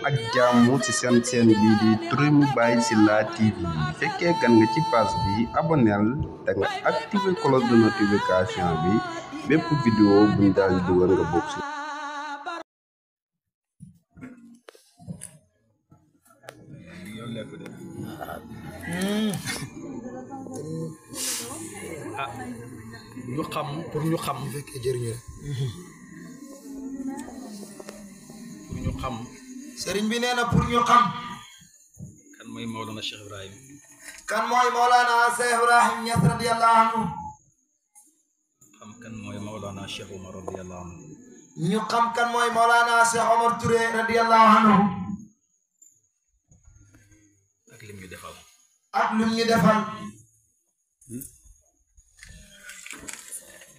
ak jàmm ci seen bii di Touré mu Baye Sylla TV fekkee gan nga ci page bi aboneel te nga activé cloche de notification bi bépp vidéo buñ daal di dugal nga bokk ci. ñu xam pour ñu xam fekkee jëriñu pour ñu xam sëriñ bi nee na pour ñu xam kan mooy Mawlana Cheikh Ibrahim kan mooy Mawlana Cheikh Ibrahim Niass radiyallahu anhu xam kan mooy Mawlana Cheikh Omar radiyallahu anhu ñu xam kan mooy Mawlana Cheikh Omar Touré radiyallahu anhu ak lim ñu defal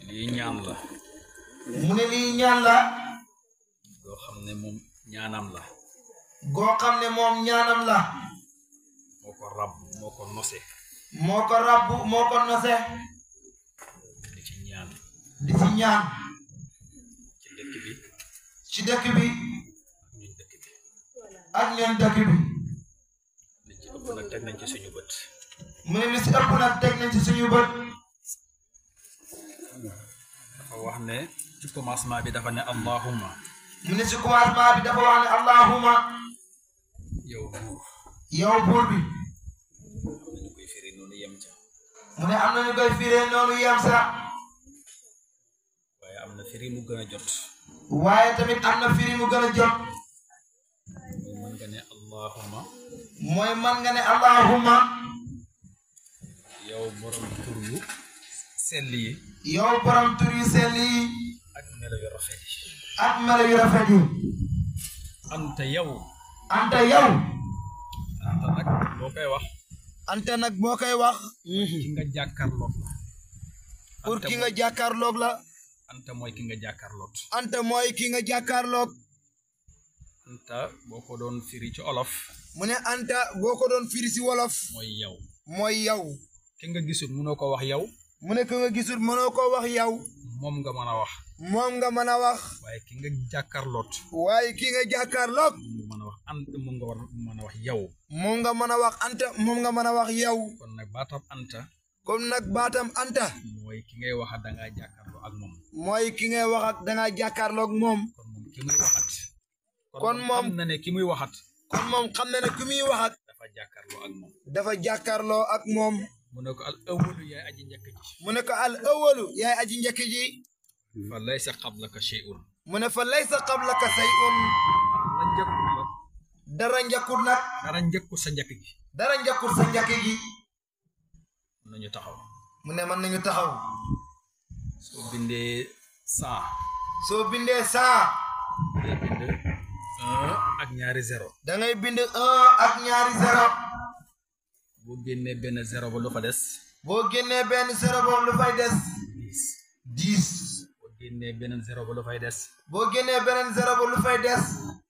lii ñaan la mu ne lii ñaan la goo xam ne moom ñaanam la goo xam ne moom ñaanam la moo ko rab moo ko nose moo ko rabbu moo ko nose di ci ñaan ci dëkk bi ak ñooñ dëkk bi li ci ëpp nag teg nañ ci suñu bët mu ne li ci ëpp nag teg nañ ci suñu bët dafa wax ne ci commencement bi dafa ne allahumma mu ne ci commencement bi dafa wax ne allahumma yow buur bi am nañu koy firi noonu yem ca mu ne am nañu koy firee noonu yem sa waaye am na firi mu gën a jot waaye tamit am na firi mu gën a jot mooy mën nga ne allahumma mooy man nga ne allahumma yow borom tur yu sell yi yow borom tur yu sell yi ak melo yu rafet yi ak melo yu rafet yi anta yow anta yow anta nag boo koy wax anta nag boo koy wax ki nga jàkkaarloog la pour ki nga jàkkaarloog la anta mooy ki nga jàkkaarloog anta mooy ki nga jàkkaarloog anta boo ko doon firi ci olof mu ne anta boo ko doon firi si wolof mooy yow ki nga gisul mënoo ko wax yow mu ne ki nga gisul mënoo ko wax yow moom nga mën a wax waaye ki nga jàkkaarloot ki nga jàkkaarloog moom nga mën a wax anta moom nga war mën a wax yow moom nga mën a wax anta moom nga mën a wax yow kon nag baatam anta kon nag baatam anta mooy ki ngay wax da ngaa jàkkaarloo ak moom mooy ki ngay wax ak da ngaa jàkkaarloog moom kon moom ki muy waxat kon moom xam na ne ki muy waxat kon moom xam na ne ki muy waxat dafa jàkkaarloo ak moom dafa jàkkaarloo ak moom mu ne ko al awalu yaay aji njëkk ji mu ne ko al awalu yaay aji njëkk ji fa laysa qablaka shay'un mu ne fa laysa qablaka shay'un dara njëkkul nag dara njëkkul sa njëkk gi dara njëkkul sa njëkk gi mën nañu taxaw mu ne mën nañu taxaw soo bindee 100 soo bindee 100 day bind 1 ak ñaari 0 da ngay bind 1 ak ñaari 0 boo génnee benn 0 ba lu fa des boo génnee benn 0 ba lu fay des 10 boo génnee beneen 0 ba lu fay des boo génnee beneen 0 ba lu fay des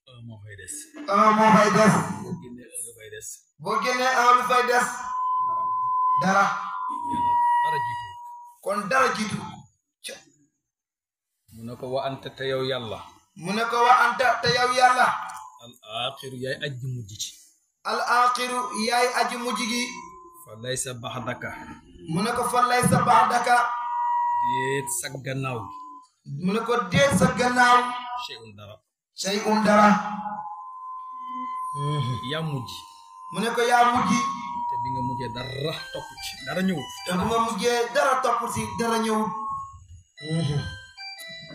1 moo fay des 1 moo fay des boo génnee 1 lu fay des boo génnee 1 lu fay des dara jiitu kon dara jiitu mu ne ko wa anta te yow yàlla mu ne ko wa anta te yow yàlla al axiru yaay aji mujj ci al axiru yaay aji mujj gi fa laysa baxdaka mu ne ko fa laysa baxdaka déet sa gannaaw mu ne ko déet sa gannaaw shay'un dara yaa mujj mu ne ko yaa mujj te bi nga mujjee dara topp ci dara ñëwut te bi nga mujjee dara topp ci dara ñëwut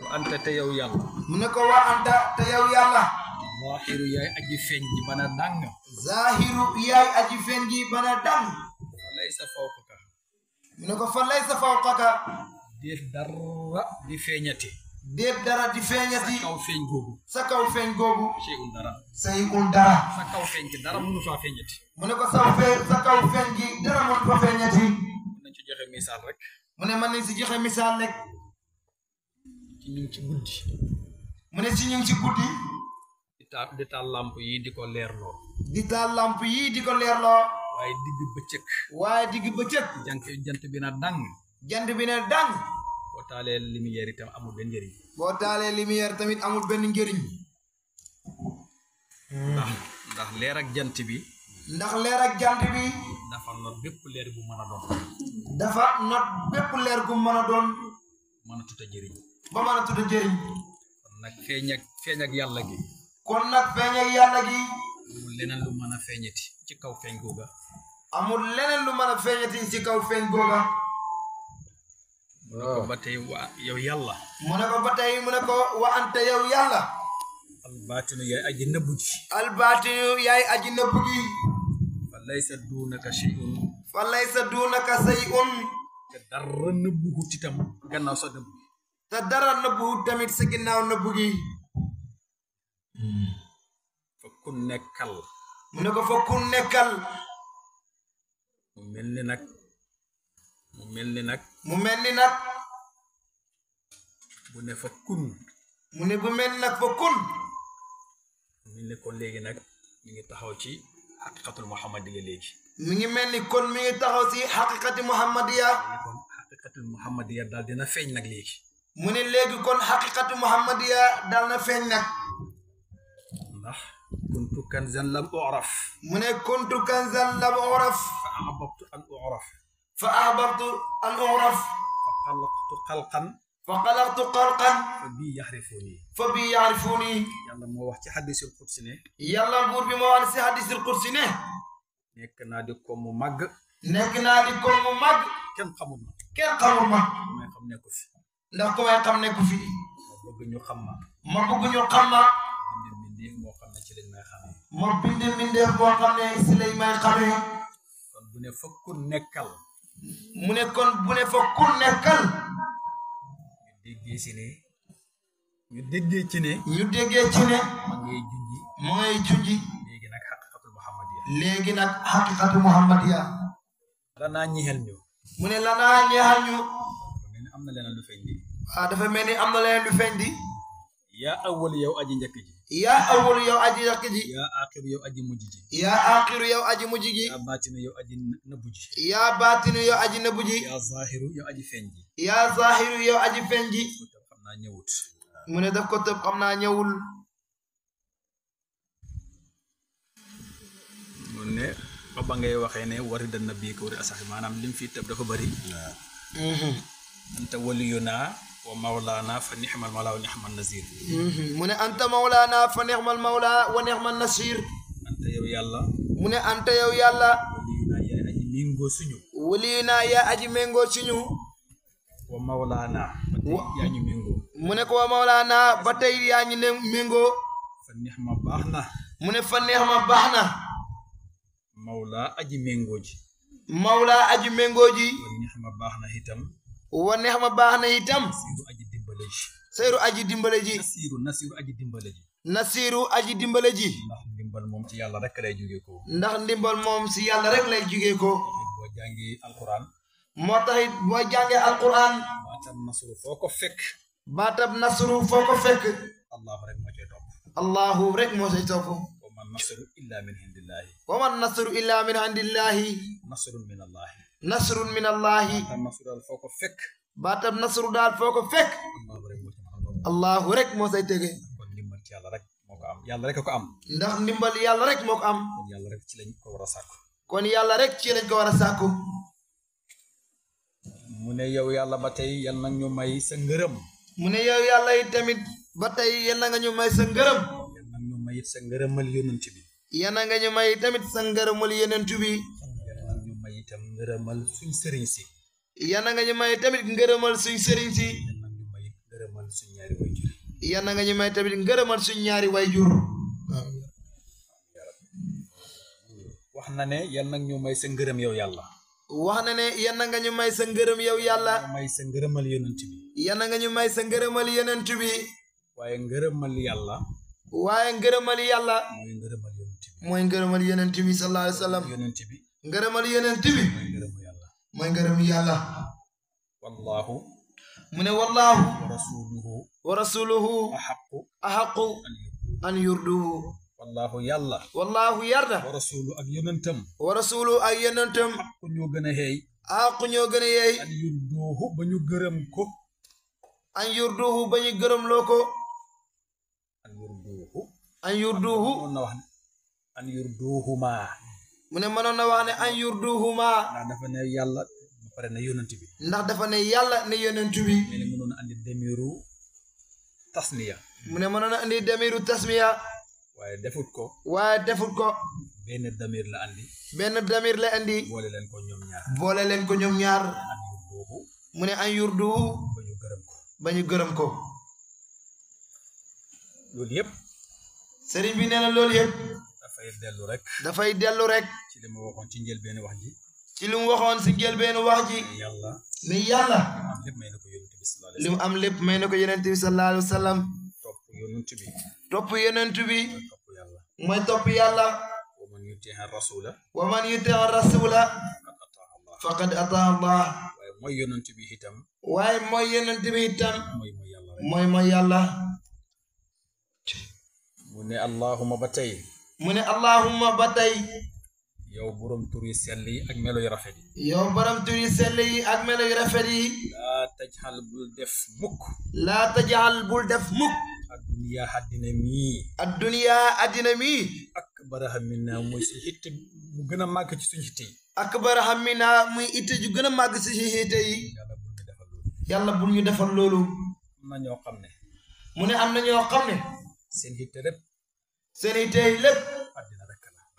wa anta te yow yàlla mu ne ko wa anta te yow yàlla zahiru yaay aji feeñ ji bana dàng zahiru yaay aji feeñ ji bana dàng fa laysa fawqaka mu ne ko fa laysa fawqaka déet dara di feeñati déet dara di feeñati sa kaw feeñ googu sa kaw feeñ googu shay'un dara sa kaw feeñ ci dara mënu faa feeñati mu ne ko sa kaw feeñ gi dara mënu fa feeñati mën nañ ci joxe misaal rek mu ne mën nañ si joxe misaal rek ci ñu ngi ci guddi mu ne si ñu ngi ci guddi di taal lamp yi di ko leerloo di taal lamp yi di ko leerloo waaye digg bëccëg jant bi na dang boo taalee lumière itam amul benn njëriñ boo taalee lumière tamit amul benn njëriñ ndax leer ak jant bi ndax leer ak jant bi dafa not bépp leer bu mën a doon dafa not bépp leer gu mën a doon mën a tuta jëriñ ba mën a tuta jëriñ kon nag feeñ ak yàlla gi kon nag feeñ ak yàlla gi amul leneen lu mën a feeñati ci kaw feeñ googa amul leneen lu mën a feeñati ci kaw feeñ googa mu ne ko ba tey wa yow yàlla mu ne ko ba tey mu ne ko wa anta yow yàlla albaatinu yaay aji nëbbu ji albaatinu yaay aji nëbbu gi fa laysa duunaka shay'un fa laysa duunaka shay'un te dara nëbbu itam gannaaw sa nëbbu te dara nëbbu tamit sa ginnaaw nëbbu gi fa ku nekkal mu ne ko fa ku nekkal mu mel ni nag bu ne fa kun mu ne bu mel nag fa kun mu mel ni kon léegi nag mi ngi taxaw ci xaqiqatul muhammadiya léegi mi ngi mel ni kon mi ngi taxaw ci xaqiqati muhammadiya kon xaqiqatul muhammadiya daal dina feeñ nag léegi mu ne léegi kon xaqiqati muhammadiya daal na feeñ nag ndax kuntu kanzan lam uraf mu ne kuntu kanzan lam uraf fa ahbabtu an uraf fa ahbabtu an uraf fa xalaqtu xalqan fa bii yaxrifuni yàlla moo wax ci hadisul qudsi ne yàlla buur bi moo wax ci hadisul qudsi ne nekk naa di ko mu màgg kenn xamul ma may xam nekku fi ndax ku may xam nekku fi ma bëgg ñu xam ma mbindeef moo xam ne ci lañ may xamee ma mbindeef moo xam ne ci lañ may xamee kon bu ne fa ku nekkal mu ne kon bu ne fa ku nekkal ñu déggee ci ne ma ngay junji léegi nag xaqiqatul muhammadiya lanaa ñeexel ñu mu ne lanaa ñeexal ñu am na leneen lu feeñ di dafa mel ni am na leneen lu feeñ di yaa awwal yow aji njëkk ji yaa awwal yow aji njëkk ji yaa aaxiru yow aji mujj ji yaa aaxiru yow aji mujj ji yaa baatinu yow aji nëbbu ji yaa baatinu yow aji nëbbu ji yaa zaahiru yow aji feeñ ji yaa zaahiru yow aji feeñ ji xam naa ñëwut mu ne daf ko tëb xam naa ñëwul mu ne ba ngay waxee ne wari dan na bii ko wari asaxi maanaam lim fi tëb dafa bëri anta waliyuna wa mawlaana fa nixmal mawla wa nixmal nasir mu ne anta mawlaana fa nixmal mawla wa nixmal nasir anta yow yàlla mu ne anta yow yàlla waliyuna yaa aji méngoo suñu wa mawlaana yaa ñu méngoo mu ne ko wa mawlaana ba tey yaa ñu ne méngoo fa nixma baax na mu ne fa nixma baax na mawla aji méngoo ji mawla aji méngoo ji wa nixma baax na itam sayru aji dimbale ji nasiru aji dimbale ji nasiru aji dimbale ji ndax ndimbal moom ci yàlla rek lay jógee ko si yàlla rek lay jógee ko boo jàngi alquran moo taxit boo jàngee alquran baatab nasru foo ko fekk allahu rek moo cay topp wa man nasru illa min indillahi nasrun min allahi baatab nasru daal foo ko fekk allahu rek moo say tege kon ndimbal ci yàlla rek moo ko am yàlla rek ko am ndax ndimbal yàlla rek moo ko am kon yàlla rek ci lañ ko war a sàkku mu ne yow yàlla ba tey yal na ñu may sa ngërëm mu ne yow yàlla yi tamit ba tey yal na nga ñu may sa ngërëm yal na ñu may sa ngërëmal yonent bi yal na nga ñu may tamit sa ngërëmal yonent bi yal na ñu may itam ngërëmal suñ sëriñ si yal na nga ñu may tamit ngërëmal suñ sëriñ si yal na nga ñu may tamit ngërëmal suñ ñaari wayjur wax na ne yal na ñu may sa ngërëm yow yàlla wax na ne yal na nga ñu may sa ngërëm yow yàlla may sa ngërëmal yonent bi yal na nga ñu may sa ngërëmal yonent bi waaye ngërëmal yàlla mooy ngërëmal yonent bi sallallahu alayhi wa sallam ngërëmal yonent bi mooy ngërëm yàlla wallahu mu ne wallahu wa rasuluhu ahaqu an yurduhu wallahu yàlla yarda wa rasulu ak yonentam aqu ñoo gën a yeey an yurduhu ba ñu gërëm ko an yurduhu ba ñu gërëm loo ko an yurduhu an yurduhuma mu ne mënoon na wax ne an yurduhuma ndax dafa ne yàlla ba pare ne yonent bi ndax dafa ne yàlla ne yonent bi mais ne mënoon a andi demiru tasniya mu ne mënoon a andi demiru tasmiya waaye defut ko benn damir la andi la andi boole leen ko ñoom ñaar an yurduhu mu ne an yurduhu ba ñu gërëm ko loolu yëpp sëriñ bi nee na loolu yëpp dafay dellu rek ci li ma waxoon ci njëlbeenu wax ji ci li mu waxoon si njëlbeenu wax ji ni yàlla li mu am lépp may na ko yonent bi sallallahu alayhi wa sallam topp yonent bi mooy topp yàlla wa man yuti rasula faqad ataa Allah waaye mooy yonent bi itam mooy yàlla mu ne allahumma ba tey yow borom tur yu sell yi ak melo yu rafet yi laa tajxal bul def mukk adduniya addina mii akbara hammina muy si hitte mu gën a màgg ci suñu hitte yi akbara hammina muy itte ju gën a màgg ci suñu hitte yi yàlla bul ñu defal loolu am na ñoo xam ne mu ne am na ñoo xam ne seen hitte lépp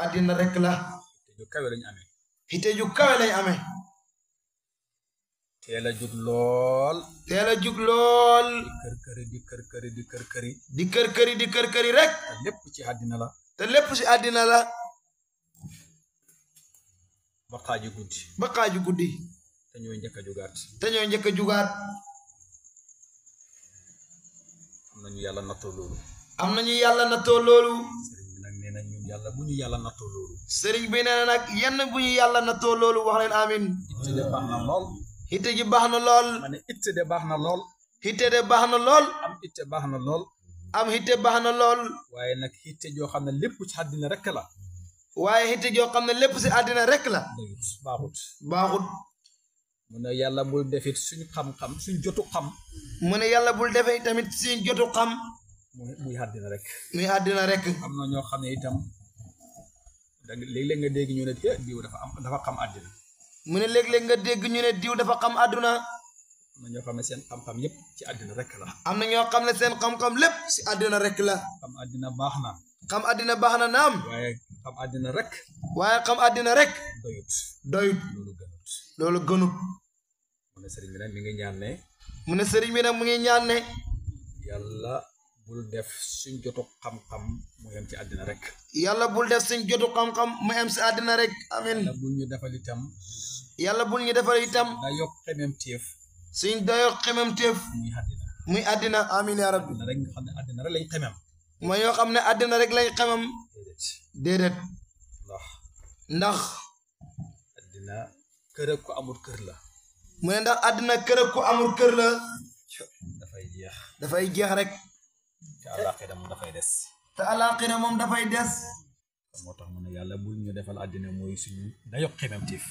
addina rek la hitte ju kawe lañ amee teel a jug lool di kër këri rek te lépp ci àddina la ba xaaju guddi te ñooy njëkk a jugaat am nañu yàlla nattoo loolu yàlla bu ñu yàlla nattoo loolu sëriñ bi nee na nag yenn bu ñu yàlla nattoo loolu wax leen amin hitte ji baax na lool ma ne itte de baax na lool hitte de baax na lool am itte baax na lool am hitte baax na lool waaye nag hitte joo xam ne lépp ci àddina rek la waaye hitte joo xam ne lépp ci àddina rek la baaxut mu ne yàlla bul defit suñu xam-xam suñu jotu xam mu ne yàlla bul defee tamit suñu jotu xam muy àddina rek am na ñoo xam ne itam léeg-léeg nga dégg ñu ne diw dafa xam àddina mu ne léeg-léeg nga dégg ñu ne diw dafa xam àdduna am na ñoo xam ne seen xam-xam yépp ci àddina rek la am na ñoo xam ne seen xam-xam lépp ci àddina rek la xam àddina baax na naam waaye xam àddina rek doyut loolu gënut mu ne sëriñ bi nag mi ngi ñaan ne yàlla bul def suñ jotu xam-xam mu yem ci àddina rek yàlla bul def suñ jotu xam-xam mu yem ci àddina rek amin yàlla bul ñu defal itam da yokk xemem téef suñ dayoo xemem téef muy àddina amin ya rabbi rek nga xam ne àddina rek lañ xemem mooy ñoo xam ne àddina rek lañ xemem déedéet ndax àddina kër ak ko amul kër la mu ne ndax àddina kër ak ko amul kër la dafay jeex rek te àllaaxira moom dafay des moo tax mu ne yàlla bul ñu defal àddina mooy suñu dayoo xemem téef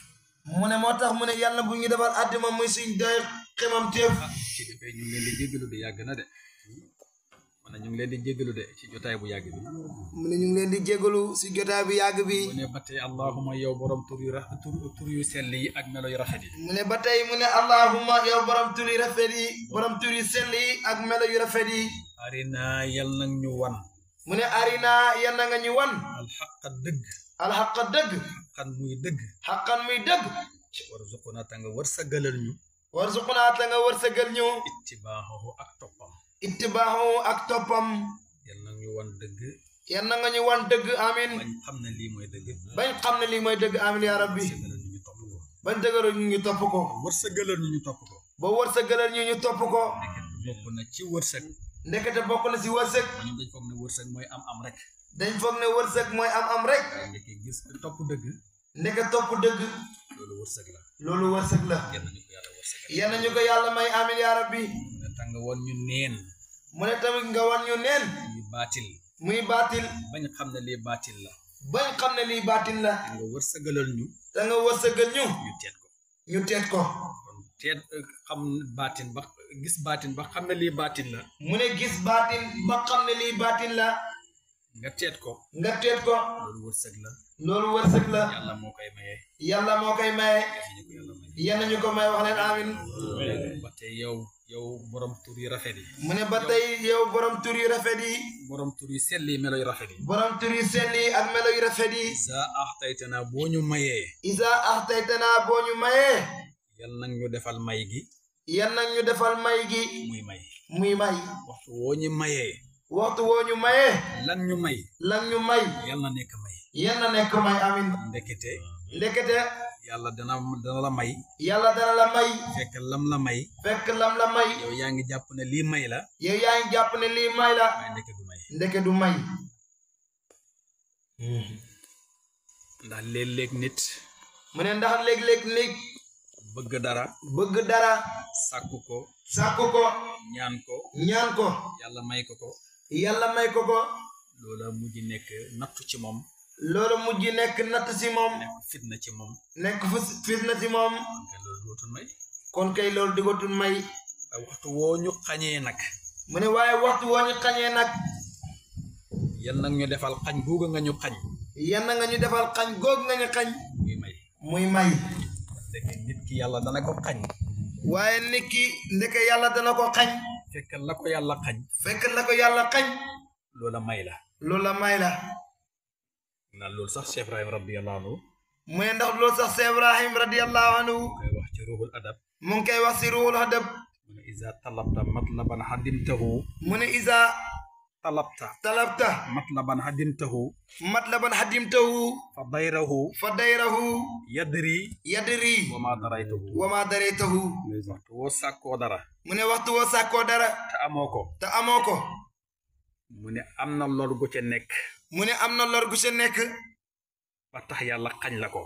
mu ne moo tax mu ne yàlla bu ñu defal àddina muy suñ doy xemam téef ci defee ñu ngi leen di jéggalu de yàgg na de mu ne ñu ngi leen di jéggalu de ci jotaay bu yàgg bi mu ne ñu ngi leen di jéggalu si jotaay bu yàgg bi mu ne ba tey allahuma yow borom tur yu sell yi ak melo yu rafet yi mu ne ba tey mu ne allahuma yow borom tur yu rafet yi borom tur yu sell yi ak melo yu rafet yi arina yal nag ñu wan mu ne arina yal na nga ñu wan alxaqa dëgg xaqan muy dëgg warzuquna ta nga wërsëgalal ñu ittibaahu ak toppam yal na ñu wan dëgg amin bañ xam ne lii mooy dëgg amin ya rabbi bañ dëgëral ñu topp ko wërsëgalal ñu topp ko ba wërsëgalal ñu topp ko bokk na ci wërsëg ndekete bokk na ci wërsëg dañ foog ne wërsëg mooy am rek ndeke gis topp dëgg loolu wërsëg la yal nañu ko yàlla may amin ya rabbi mu ne tam nga wan ñu neen muy baatil bañ xam ne lii baatil la te nga wërsëgalal ñu ñu teet ko kon teet xam baatin ba gis baatin ba xam ne lii baatin la mu ne gis baatin ba xam ne lii baatin la nga teet ko loolu wërsëg la yàlla moo koy maye yal nañu ko may wax leen amin ba tey yow borom tur yu rafet yi mu ne ba tey yow borom tur yu rafet yi borom tur yu sell yi melo yu rafet yi borom tur yu sell yi ak melo yu rafet yi isa axtaytana boo ñu mayee yal nag ñu defal may gi muy may waxtu woo ñu mayee lan ñu may yal na nekk may amin ndekete yàlla dana la may fekk lam la may yow yaa ngi jàpp ne lii may la waaye ndeke du may ndax léeg-léeg nit mu ne ndax léeg-léeg nit bëgg dara sàkku ko ñaan ko yàlla may ko loola mujj nekk nattu ci moom nekk fitna ci moom kon kay loolu digatul may waxtu woo ñu xañee nag mu ne waaye waxtu woo ñu xañee nag yan nag ñu defal xañ googu nga ñu xañ muy may ndeke nit ki yàlla dana ko xañ waaye nit ki ndeke yàlla dana ko xañ fekk la ko yàlla xañ loola may la ndax loolu sax Cheikh Ibrahim radiyallahu anhu mu ne ndax loolu sax Cheikh Ibrahim radiyallahu anhu koy wax ci ruhul adab mu ngi koy wax ci ruhul adab mu ne iza talabta matlaban hadimtahu mu ne iza talabta matlaban hadimtahu fa dayrahu yadri wa ma daraytahu waxtu woo sàkkoo dara mu ne waxtu woo sàkkoo dara te amoo ko mu ne am na lor gu ca nekk ba tax yàlla xañ la ko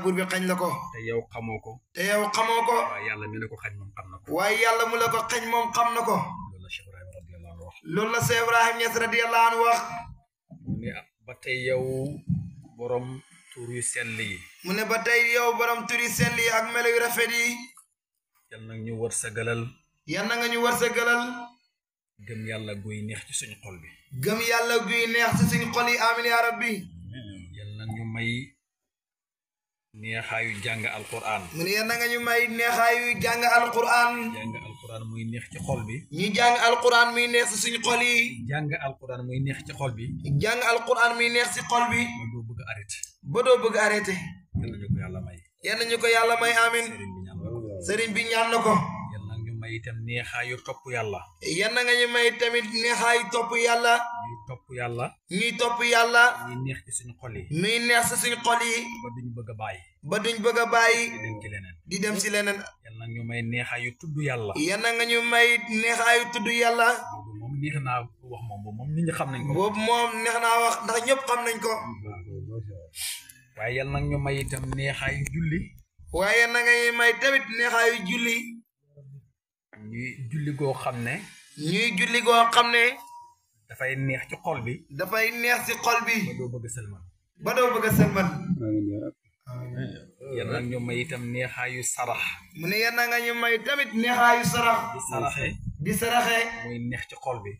buur bi xañ la ko te yow xamoo ko waaye yàlla mi la ko xañ moom xam na ko loolu la Cheikh Ibrahim Niass radiyallahu anhu wax mu ne ba tey yow borom tur yu sell yi ak melo yu rafet yi yal na ñu wërsëgalal gëm yàlla guy neex ci suñu xol bi amin ya rabbi yal na ñu may neexaayu jàng alquran mu ne yal na nga ñu may neexaayu jàng alquran muy neex ci xol bi ñu jàng alquran muy neex ci suñu xol yi jàng alquran muy neex ci xol bi ba doo bëgg arrêté yal na ñu ko yàlla may amin sëriñ bi ñaan na ko may itam neexaayu topp yàlla yan na nga ñu may tamit neexaayu topp yàlla ñuy topp yàlla ñuy neex ci suñu xol yi ba duñ bëgg a bàyyi di dem ci leneen yan na ñu may neexaayu tudd yàlla boobu moom neex naa wax moom nit ñi xam nañ ko ndax ñëpp xam nañ ko waaye yan na ñu may itam neexaayu julli ñuy julli goo xam ne dafay neex ci xol bi ba doo bëgg sëlman yal na ñu may itam neexaayu sarax mu ne yal na nga ñu may tamit neexaayu sarax di saraxe muy neex ci xol bi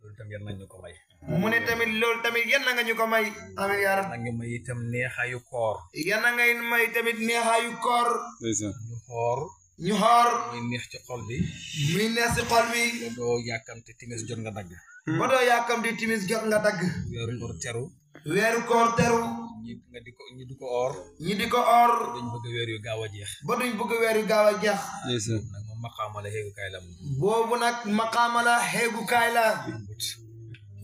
loolu tam yal na ñu ko may mu ne tamit loolu tamit yal na nga ñu ko may amiin yaa rabbi ñu may itam neexaayu koor yal na ngay may tamit neexaayu koor ñu xoor muy neex ci xol bi ba doo yàkkamte timis jot nga dagg weeru koor teru ñi di ko oor duñ bëgg weer yu gaaw a jeex nag moom maqaama la xeegukaay la boobu nag maqaama la xeegukaay la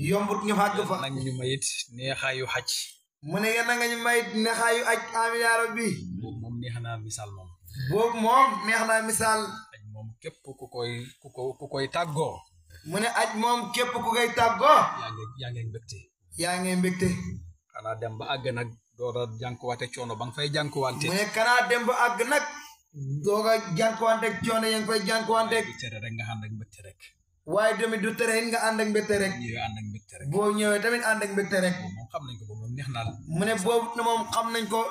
yombut ñu fàgg fa nag ñu mayit neexaayu xaj mu ne yéen a nga ñu mayit neexaayu aj amiin yaa rabbi boobu moom neex naa misaal aj moom képp ku koy tàggoo mu ne aj moom képp ku koy tàggoo yaa ngeen mbégte xanaa dem ba àgg nag dooga jànkuwante coono ba nga fay jànkuwante mu ne xanaa dem ba àgg nag dooga jànkuwante coono ya nga fay jànkuwante du tere rek nga ànd ak mbégte rek waaye tamit du tere nga ànd ak mbégte rek boo ñëwee tamit ànd ak mbégte rek moom xam nañ ko boobu moom neex naa mu ne boobu na moom xam nañ ko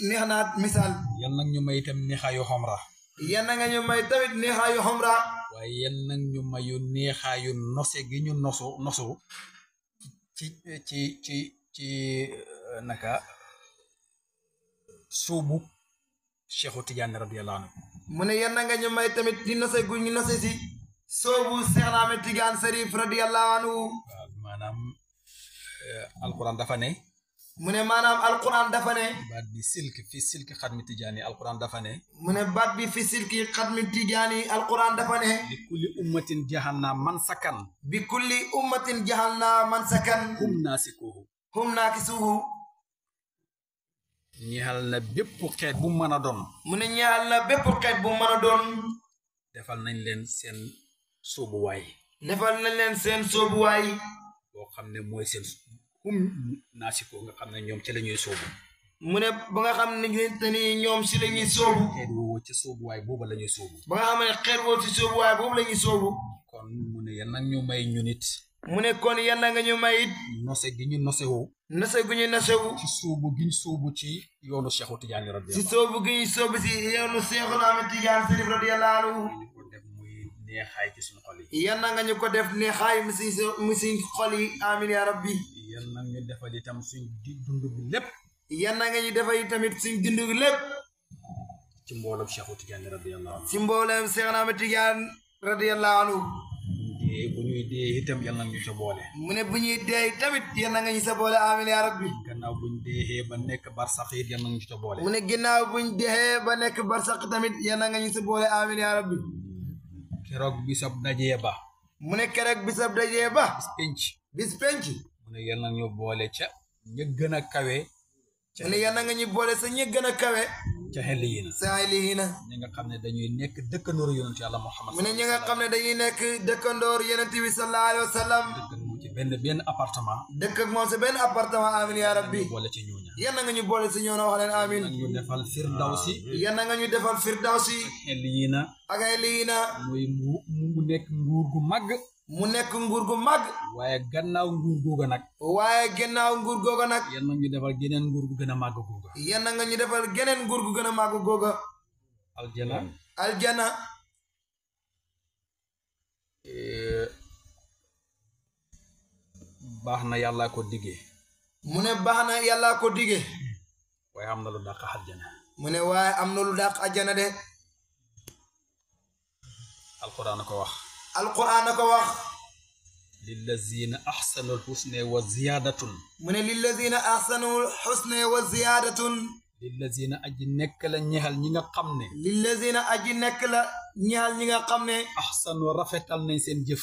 neex naa misaal yan nag ñu may itam neexaayu xomra yan na nga ñu may tamit neexaayu xomra waaye yan nag ñu mayu neexaayu nose gi ñu nosu ci naka suubu Cheikhu Tidiane radiyallahu anhu mu ne yal na nga ñu may tamit di nose gu ñu nose si soobu Cheikh Ahmed Tidiane Cherif radiyallahu anhu maanaam alquran dafa ne mu ne maanaam alquran dafa ne baat bi fi silki xatmi Tidiane alquran dafa ne mu ne baat bi fi silki xatmi Tidiane alquran dafa ne bi kulli ummatin jahanna man sakan bi kulli ummatin jahanna man sakan hum naakisuhu ñeexal na bépp xeet bu mën a doon mu ne ñeexal na bépp xeet bu mën a doon defal nañ leen seen sóobuwaay boo xam ne mooy seen naasiko nga xam ne ñoom ci la ñuy sóobu mu ne ba nga xam ne ni ñoom si la ñuy sóobu xeet woowu ci sóobuwaay boobu la ñuy sóobu ba nga xam ne xeet woowu ci sóobuwaay boobu la ñuy sóobu kon mu ne yan nag ñu may ñu nit mu ne kon yan na nga ñu may it nose gi ñu nosewu nose gu ñu nosewu ci sóobu gi ñu sóobu ci yoonu Cheikhu Tidiane radiyallahu ci sóobu gi ñu sóobu si yoonu Cheikh Ahmed Tidiane Cherif radiyallahu anhu ko def muy neexaay ci suñu xol yi yan na nga ñu ko def neexaay mu si xol yi amin ya rabbi yan nag ñu defal itam suñ dund bi lépp yan na nga ñu defal tamit suñ dund bi lépp ci mboolem Cheikhu Tidiane radiyallahu anhu ci mboolem Cheikh Ahmed Tidiane radiyallahu anhu bu ñuy dee itam yal na ñu sa boole mu ne bu ñuy dee tamit yal na nga ñu sa boole amin ya rabbi gannaaw buñ deexee ba nekk barsax it yal na ñu sa boole mu ne ginnaaw buñ deexee ba nekk barsax tamit yal na nga ñu sa boole amin ya rabbi keroog bisab dajee ba mu ne keroog bisab dajee ba bis penc mu ne yal na ñu boole ca ña gën a kawe mu ne yal na nga ñu boole sa ña gën a kawe ca xeliyiina ñi nga xam ne dañuy nekk dëkkandooru yonent yàlla Muhammad mu ne ñi nga xam ne dañuy nekk dëkkandooru yonent bi sallallahu alayhi wa sallam dëkk ak moom ci benn appartement dëkk ak moom si benn appartement amin ya rabbi boole ci ñooña yan na nga ñu boole si ñooña wax leen amin ñu defal firdawsi yan na nga ñu defal firdawsi xeliyiina ak xeliyiina muy mu nekk nguur gu màgg mu nekk nguur gu màgg waaye gannaaw nguur googa nag yan na ñu defal geneen nguur gu gën a màgg googa yan na nga ñu defal geneen nguur gu gën a màgg googa aljana baax na yàllaa ko diggee mu ne baax na yàllaa ko diggee waaye am na lu dàq aljana mu ne waaye am na lu dàq aljana de alquran ko wax lillazina ahsanul husna wa ziyadatun mu ne lillazina ahsanul husna wa ziyadatun lillazina aji nekk la ñexal ñi nga xam ne ahsanu rafetal nañ seen jëf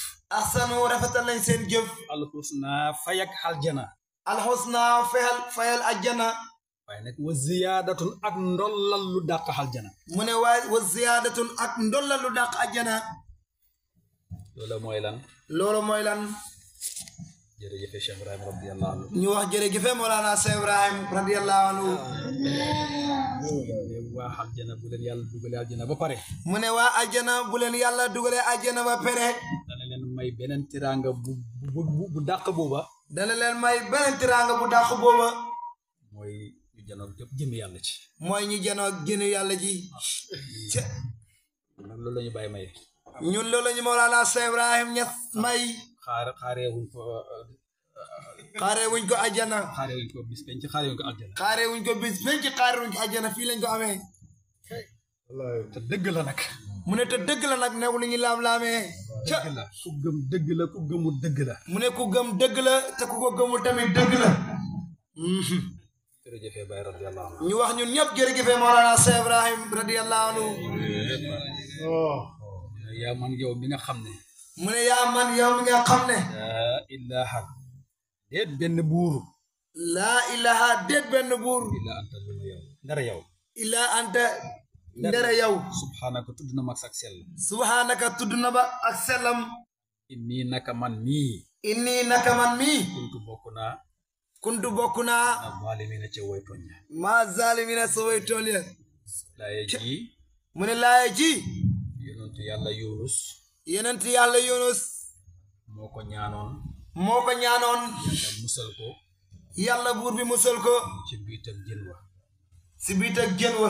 alxusna fayak alxusna fayal aljana waaye nag wa ziyaadatun ak ndollal lu dàq aljana mu ne waaye wa ziyaadatun ak ndollal lu dàq aljana loolu mooy lan jërëjëf Cheikh Ibrahim radiyallahu anhu ñu wax jërëjëf Mawlana Cheikh Ibrahim radiyallahu anhu waa aljana bu leen yàlla dugalee aljana ba pare mu ne waa aljana bu leen yàlla dugalee aljana ba pare dana leen may beneen tiranga bu dàq booba mooy ñu janoog jëmi yàlla ci ñu janoog jëmi yàlla ji loolu la ñu bàyyi may ñun loolu la ñu Mawlana Cheikh Ibrahim Niass may xaaree wuñ ko aljana xaaree wuñ ko bis penc xaaree wuñ ko aljana fii lañ ko amee te dëgg la nag mu ne te dëgg la nag new lu ñu laam-laamee ku gëm dëgg la ku gëmul dëgg la mu ne ku gëm dëgg la te ku ko gëmul tamit dëgg la jërëjëf Baye radiyallahu anhu ñu wax ñun ñëpp jërëjëf Mawlana Cheikh Ibrahim radiyallahu anhu yaa man yow mi nga xam ne mu ne yaa man yow mi nga xam ne laa ilaha déet benn buur laa ilaha déet benn buur illaa anta lu ma yow ndara yow illaa anta ndara yow subhanaka tudd na ma ak sell subhanaka tudd na ba ak sellam inni naka man mii kuntu bokk naa zalimina ca way tooñ ma zalimina sa way tooñ ya laaye ji mu ne laaye ji yonentu yàlla Yunus moo ko ñaanoon yàlla buur bi musal ko ci biit ak jën wa